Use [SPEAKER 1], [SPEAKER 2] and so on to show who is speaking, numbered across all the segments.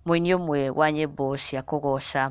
[SPEAKER 1] Mũini ũmwe wa nyĩmbo cia kũgoca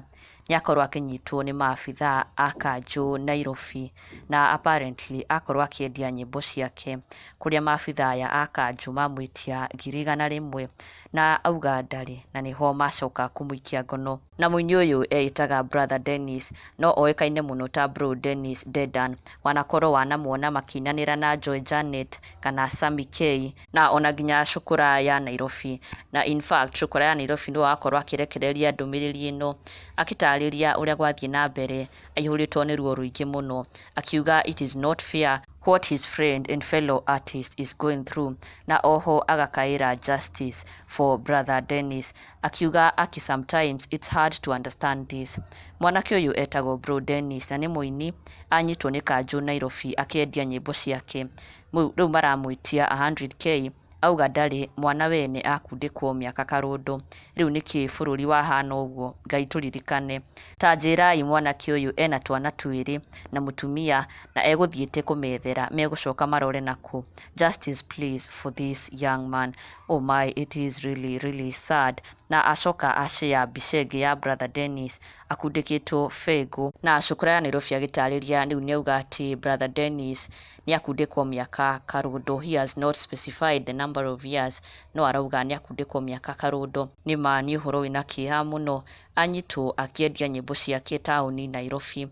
[SPEAKER 1] nĩakorwo akĩnyitwo nĩ maabithaa a kanjũ Nairobi, na apparently akorwo akĩendia nyĩmbo ciake kũrĩa maabithaa aya a kanjũ mamwĩtia 100,000 na auga ndarĩ, na nĩho macoka kũmũikia ngono. Na mũini ũyũ eĩtaga Brother Dennis, no oĩkaine mũno ta Bro Dennis Dedan. Wanakorwo wanamuona makĩinanĩra na Joy Janet kana Sammy K, na ona nginya Cukura ya Nairobi. Na in fact Cukura ya Nairobi nĩwe wakorwo akĩrekereria ndũmĩrĩri ĩno akĩtarĩria ũrĩa gwathiĩ na mbere aihũrĩtwo nĩ ruo rũingĩ mũno, akiuga it is not fair what his friend and fellow artist is going through, na oho agakaĩra justice for Brother Dennis, akiuga aki sometimes it's hard to understand this. Mwanake ũyũ etagwo Bro Dennis na nĩ mũini, anyitwo nĩ kanjũ Nairobi akĩendia nyĩmbo ciake. Rĩu maramwĩtia 100K, auga ndarĩ, mwana wene akundĩkwo mĩaka karũndo. Rĩu nĩkĩ bũrũri wahana ũguo? Ngai tũririkane. Ta njĩrai mwanake ũyũ ena twana twĩrĩ na mũtumia na egũthiĩte kũmethera, megũcoka marore nakũ? Justice please for this young man. Oh my, it is really really sad. Na acoka ashare mbica ĩngĩ ya Brother Dennis akundĩkĩtwo bengũ, na Cukura ya Nairobi agĩtarĩria rĩu nĩauga atĩ Brother Dennis nĩakundĩkwo mĩaka karũndo. He has not specified the number of years, no arauga nĩakundĩkwo mĩaka karũndo. Nĩma nĩ ũhoro wĩna kĩeha mũno, anyitwo akĩendia nyĩmbo ciake taũni Nairobi,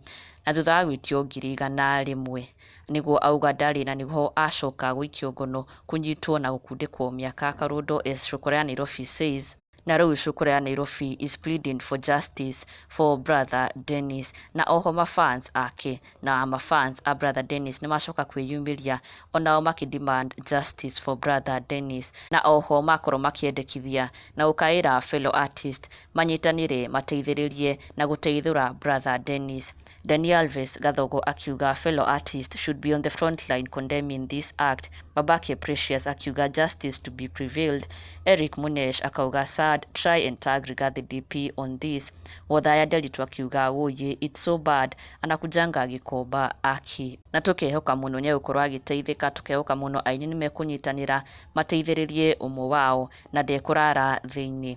[SPEAKER 1] na thutha wa gwĩtio 100,000 nĩguo auga ndarĩ, na nĩho acoka gũikio ngono, kũnyitwo na gũkundĩkwo mĩaka karũndo, as Cukura ya Nairobi says. Na rĩu Cukura ya Nairobi is pleading for justice for Brother Dennis, na oho mafans ake na mafans a Brother Dennis nĩmacoka kwĩyumĩria onao makĩ demand justice for Brother Dennis, na oho makorwo makĩendekithia na gũkaĩra fellow artist manyitanĩre mateithĩrĩrie na gũteithũra Brother Dennis. Dani Alves Gathogo akiuga fellow artists should be on the front line condemning this act. Babake Precious akiuga justice to be prevailed. Eric Munesh akauga sad, try and tag Rigathi DP on this. Wothaya Nderitu akiuga woye, it's so bad, anakujanga Gikomba aki. Na tukehoka mũno nĩegũkorwo agĩteithĩka, tukehoka mũno aini nĩmekũnyitanĩra mateithĩrĩrie ũmwe wao na ndekũrara thĩinĩ.